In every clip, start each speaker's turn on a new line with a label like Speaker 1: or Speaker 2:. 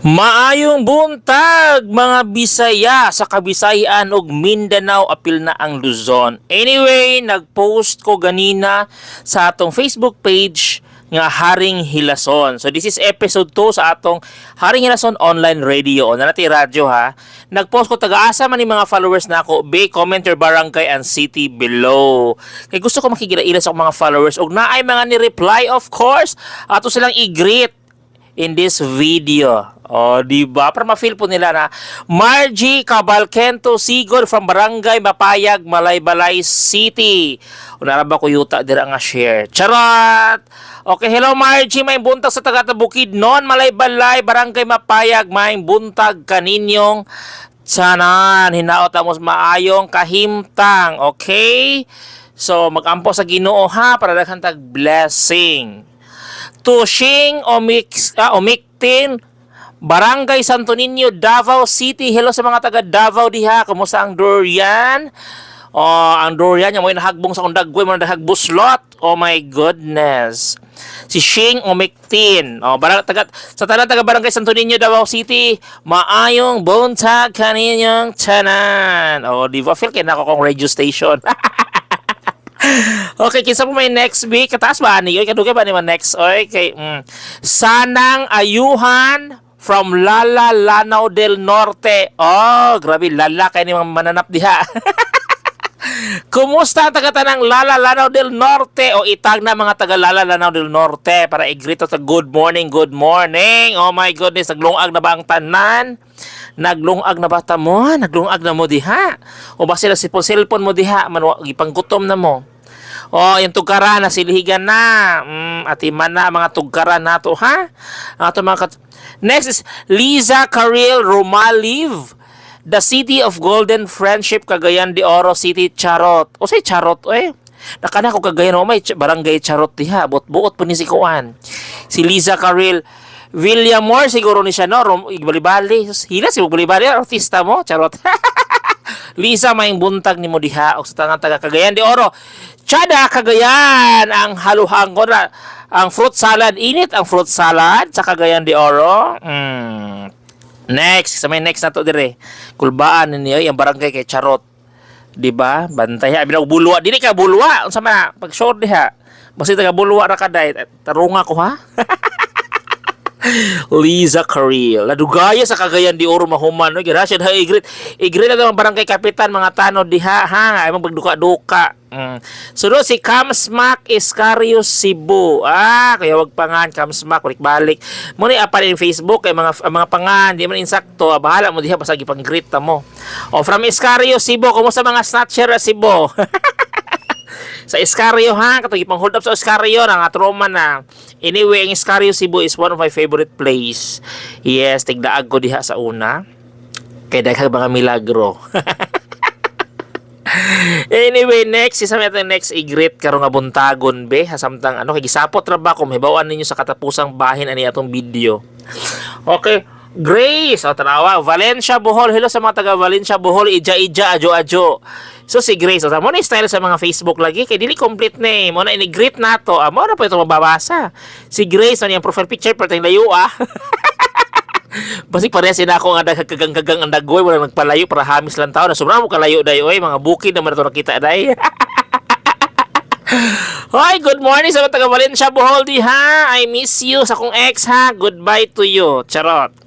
Speaker 1: Maayong buntag, mga Bisaya sa Kabisayan ug Mindanao, apil na ang Luzon. Anyway, nag-post ko ganina sa atong Facebook page nga Haring Hilason. So this is episode 2 sa atong Haring Hilason Online Radio. O na natin radyo ha. Nag-post ko taga-asa man ni mga followers na ako. Be, comment your barangay and city below. Kay gusto ko makigila-ila sa akong mga followers ug naay mga ni-reply, of course. Ato silang i-greet in this video. O, di ba? Para ma-feel po nila na Margie Cabalquento Sigod from Barangay Mapayag, Malaybalay City. Unara ba ko yuta dira nga share. Charot! Okay, hello Margie, may buntag sa taga Bukidnon, Malaybalay, Barangay Mapayag, may buntag kaninyong tanan. Hinaot mo maayong kahimtang, okay? So, magampo sa Ginoo ha para daghan tag blessing. Tushing Omix, Omictin, Barangay Santo Niño, Davao City. Hello sa mga taga Davao diha. Kumusta ang durian? Oh, ang durian yung mo nahagbong sa undaggoy mo nahagbuslot. Oh my goodness. Si Shing Omictin. Oh, barang, taga, sa tanan taga Barangay Santo Niño, Davao City, maayong buntag kaninyong tanan. Oh, di ba feel kay nako kong radio station? Okay, kinsa po may next week? Kataas ba ani? Oy, kadugay ba ni man next? Oy, kay Sanang Ayuhan from Lala, Lanao del Norte. Oh, grabe lala kay ni mga mananap diha. Kumusta ang taga-tanang Lala, Lanao del Norte? O itag na mga taga Lala, Lanao del Norte para i-greet sa good morning, good morning. Oh my goodness, naglungag na ba ang tanan? Naglungag na ba ta mo? Naglungag na mo diha? O ba sila cellphone mo diha? Manwa, gipanggutom na mo. Oh, yung tugkara na silihigan na. Atiman na mga tugkara nato ha. Ang ato mga next is Liza Karil Romaliv. The City of Golden Friendship, Cagayan de Oro City, Charot. O say Charot eh. Nakana ko Cagayan o may barangay Charot diha. Buot-buot po ni si Kuan. Si Liza Karil Villamor siguro ni siya no. Rom, bali-bali. Hila si bali-bali artista mo. Charot. Lisa, may buntag nimo diha og sa tanang taga Cagayan de Oro. Chada Cagayan ang haluhang ko na ang fruit salad, init ang fruit salad sa Cagayan de Oro. Next, sa may next na to dire. Kulbaan ninyo yung barangay kay Charot. Di ba? Bantay ha. Binaw bulwa. Dili ka bulwa. Unsa man pag short diha. Basta taga bulwa ra ka day. Tarunga ko ha. Liza Karil. Nadugaya sa Cagayan de Oro mahuman. No? Gracias ha, i-greet. I-greet na ang barangay kapitan, mga tanod diha ha. Ay magduka-duka. Sunod si Kamsmak Iscarius Cebu. Ah, kaya wag pangan Kamsmak balik-balik. Mo ni apan in Facebook kay mga ang mga pangan di man insakto. Ah, bahala mo diha basta gipang-greet ta mo. O from Iscario Cebu, kumusta mga snatcher sa Cebu? Sa Iscario ha, katong ipang hold up sa Iscario na nga trauma na. Anyway, ang Iscario Cebu is one of my favorite place. Yes, tigdaag ko diha sa una. Kay daghang mga milagro. Anyway, next, isa may atong next i-greet karong nga buntagon be, hasamtang ano kay gisapot ra ba kung mahibaw-an ninyo sa katapusang bahin ani atong video. Okay. Grace, o tanawa, Valencia, Bohol. Hello sa mga taga Valencia, Bohol, ija ija, ajo ajo. So si Grace, o mo na style sa mga Facebook lagi kay dili complete name. Mo na ini-greet nato. Ah, mo na po ito mababasa. Si Grace, ano yung profile picture pero tayong layo ah. Basig parehas sila ako nga dagkagagang-gagang ang daggoy, wala nagpalayo para hamis lang tao. Na sobrang mo kalayo day oy, mga bukid naman ito nakita day. Hoy, good morning sa mga taga Valencia, Bohol diha. I miss you sa akong ex ha. Goodbye to you. Charot.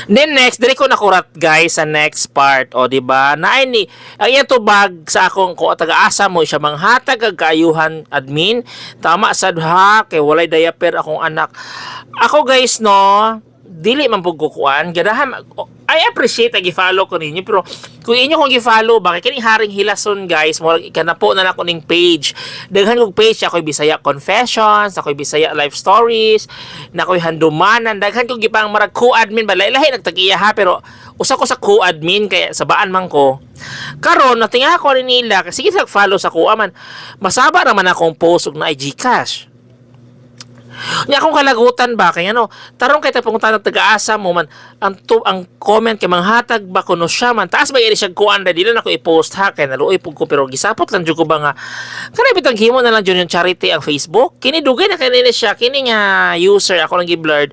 Speaker 1: Then next, diri ko nakurat guys sa next part. O di ba? Naay ni ang iya tubag sa akong ko taga-asa mo siya manghatag og kaayuhan, admin. Tama sad ha kay walay diaper akong anak. Ako guys no, dili man pud ko kuan, ganahan I appreciate ang gi-follow ko ninyo, pero kung inyo kong gi-follow ba kay kini Haring Hilason guys, mo ikanapo na nako ning page. Daghan kog page, ako'y Bisaya Confessions, ako'y Bisaya Life Stories, nakoy Handumanan, daghan kog gipang marag co-admin ba, lahi nagtag-iya ha, pero usa ko sa co-admin kaya sabaan man ko. Karon natinga ko ni nila kasi sige follow sa kuha man. Masaba naman akong post og na GCash. Nya akong kalagutan ba kay ano, tarong kay ta pangutan ng taga-asa mo man ang comment kay manghatag ba kuno siya man taas ba iri siya kuan na dili na ko i-post ha, kay naluoy pug ko, pero gisapot lang jud ko ba nga kanay bitang himo na lang jud yung charity ang Facebook. Kini dugay na kanina siya, kini nga user ako lang gi-blurred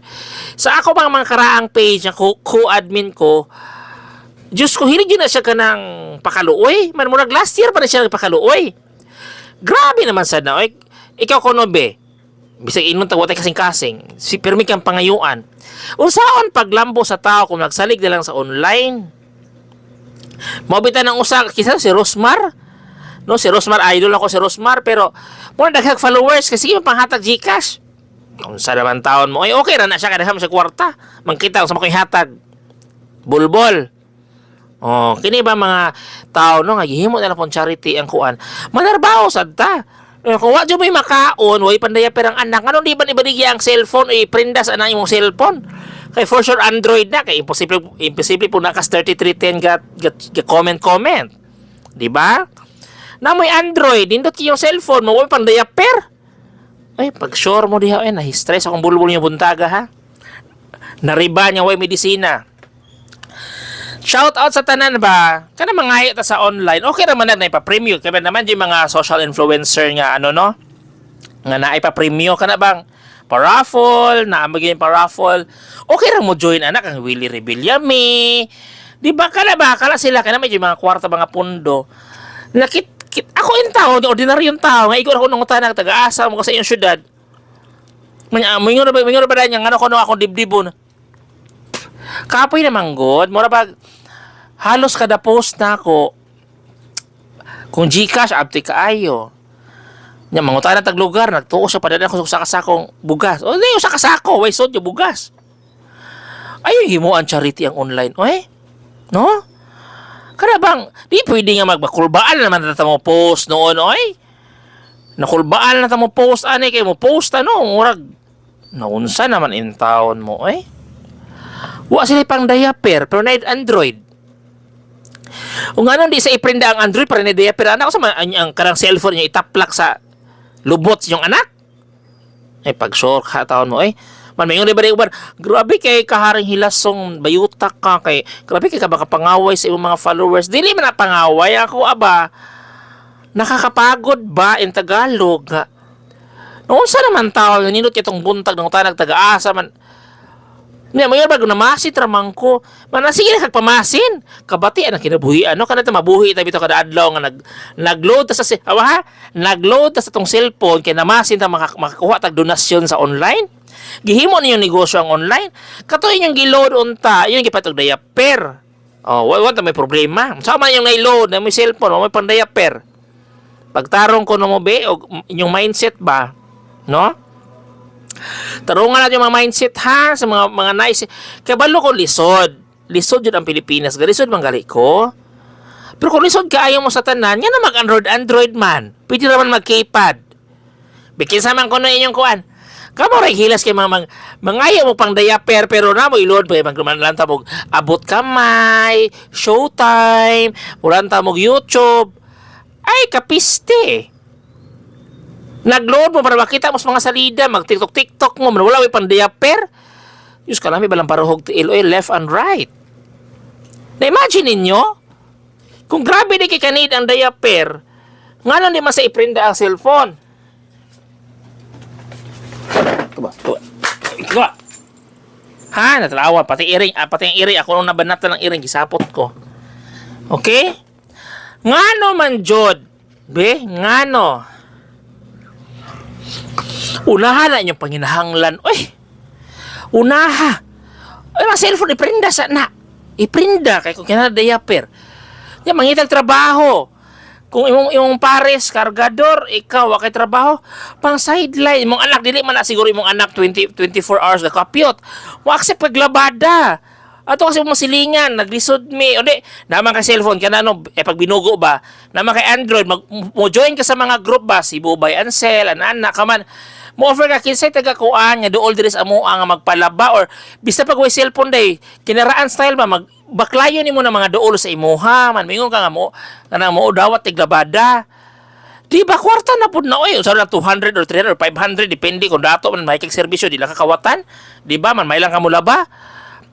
Speaker 1: sa ako bang mga karaang page nga ko-admin ko. Diyos ko, hilig yun na siya kanang pakaluoy. Man, murag last year pa na siya nagpakaluoy. Grabe naman sad na. Oy, ikaw kuno be. Bisag inon ta watay kasing-kasing. Si pirmi kang pangayuan. Unsaon paglambo sa tao kung nagsalig na lang sa online? Mao bitaw ng usa kisa si Rosmar. No, si Rosmar, idol ako si Rosmar, pero mo daghang followers kasi sige panghatag GCash. Unsa naman taon mo? Ay, okay ra na siya kada sa kwarta. Mangkita unsa man ko'y hatag. Bulbol. Oh, kini ba mga tao no nga gihimo na lang pong charity ang kuan. Manarbaho sad ta. Eh, kung wa jud may makaon, way pandaya perang anak, nganong di ba ibaligya ang cellphone o iprinda sa anang imong cellphone? Kay for sure Android na kay imposible imposible po nakas 3310 gat comment comment. Di ba? Na may Android, nindot kayong cellphone mo, way pandaya per. Ay, pag sure mo diha ay na-stress akong bulbul yung buntaga ha. Nariba niya way medisina. Shout out sa tanan ba? Kana mangayo ta sa online. Okay ra man na ipa-premium kay naman yung mga social influencer nga ano no? Nga na ipa-premium kana bang paraffle, na maging paraffle. Okay ra mo join anak ang Willie Revillame. Di ba kana ba kala sila kana may mga kwarta, mga pundo. Nakit kit, ako yung tao, ordinaryong tao, nga ikaw ako nung tanak taga-asa mo ka sa iyong syudad. Moingon ba niya ngano kono akong dibdibon. Kapoy naman god, mura pag halos kada post na ako kung GCash abti kaayo. Nya mangutana tag lugar, nagtuo siya padala ko sa kasakong bugas. O di usa ka sako, way sod yung bugas. Ayo himuan charity ang online, oy. No? Kada bang di pwede nga magbakulbaan naman na mo post noon, oy. Nakulbaan na ta mo post ani kay mo post ano, murag naunsa naman in town mo, oy. Wa sila pang diaper pero na Android. Kung anong di sa iprinda ang Android para na diaper anak sa ang karang cellphone niya itaplak sa lubot sa inyong anak. Ay pag sure ka taon mo eh. Man may ba uban, grabe kay kaharing hilasong bayutak ka kay grabe kay ka baka pangaway sa imong mga followers. Dili man na pangaway ako aba. Nakakapagod ba in Tagalog nga. Noon sa naman tao nindot kitong buntag ng tanag taga-asa man. Niya, mayor bago namasit ramang ko. Mana sige na kag pamasin. Kabati ang kinabuhi ano kana ta mabuhi ta bitaw kada adlaw nga nagload ta sa awa ha, nagload ta sa tong cellphone kay namasin ta makakuha tag donasyon sa online. Gihimo ninyo negosyo ang online. Kato inyong giload unta, inyong gipatog diaper. Oh, wa ta may problema. Sa man yung na-load na may cellphone, wa may pandiaper. Pagtarong ko no mo be og inyong mindset ba, no? Tarungan natin yung mga mindset ha sa mga nice. Kay balo ko lisod. Lisod jud ang Pilipinas. Galisod man gali ko. Pero kung lisod kaayo mo sa tanan, nga na mag-Android Android man. Pwede naman mag-keypad. Bikin sa man ko na inyong kuan. Kamo ray hilas kay mga mangayo mo pang diaper pero na mo iload pa mag ta mo abot kamay, showtime, muranta mo YouTube. Ay kapiste. Nagload mo para makita mo sa mga salida, mag TikTok TikTok mo, man wala may pang diaper. Diyos kalami balang paruhog tiil oy, left and right. Na imagine ninyo kung grabe di kay kanid ang diaper, ngano di man sa iprinda ang cellphone? Ito ba? Ito ba? Ito ba? Ha, natalawan pati iring, pati ang iring ako nung nabanatan ng iring gisapot ko. Okay? Ngano man jod? Be, ngano? Unahan na inyong panginahanglan. Uy! Unaha! Ay, mga cellphone, iprinda sa na. Iprinda kay kung kinahanglan diaper. Ya, mangitag trabaho. Kung imong pares, kargador, ikaw, wa kay trabaho, pang sideline. Imong anak, dili man na siguro imong anak 20, 24 hours na kapyot. Mo accept paglabada. Ato kasi mo silingan, naglisod mi. O di, naman kay cellphone, kana no, eh, pag binugo ba, naman kay Android, mo join ka sa mga group ba, Cebu Buy and Sell, anak ka man. Mo offer ka kinsay taga kuan nga duol diri sa amoa nga magpalaba or bisa pag way cellphone day, kinaraan style ba mag baklayon nimo na mga duol sa imuha man, mingon ka nga mo kanang mo dawat tiglabada. Di ba kwarta na pud na, oy? Usa na 200 or 300 or 500, depende kung dato man may kag serbisyo, di lang kakawatan. Di ba man may lang ka mulaba?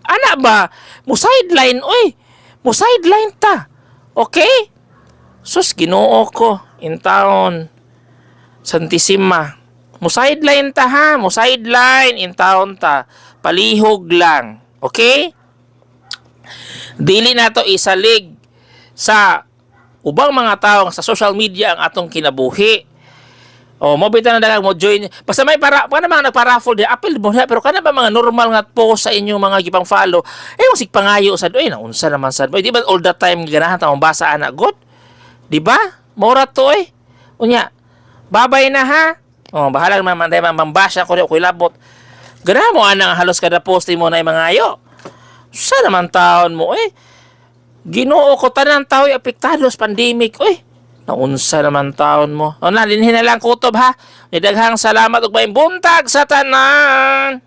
Speaker 1: Ana ba? Mo sideline, oy. Mo sideline ta. Okay? Sus, Ginoo ko in town. Santisima. Mo sideline ta ha, mo sideline in town ta. Palihog lang. Okay? Dili na to isalig sa ubang mga tao sa social media ang atong kinabuhi. O, mo bitaw na daghang mo join. Basta may para pa mga nagpa-raffle di apil mo na, pero kana ba mga normal nga post sa inyong mga gipang follow eh mo sig pangayo sad, oy, naunsa naman sad mo? Di ba all the time ganahan ta basa ana god? Di ba? Mora to eh. Unya, babay na ha. Oh, bahala naman man man mambasya ko di ko labot. Ganahan mo ana nga halos kada post mo na mga ayo. Sa naman taon mo eh. Ginoo ko, tanan tao apektado sa pandemic, oy. Naunsa naman taon mo? O na, dinhi na lang kutob ha. Daghang salamat ug maayong buntag sa tanan.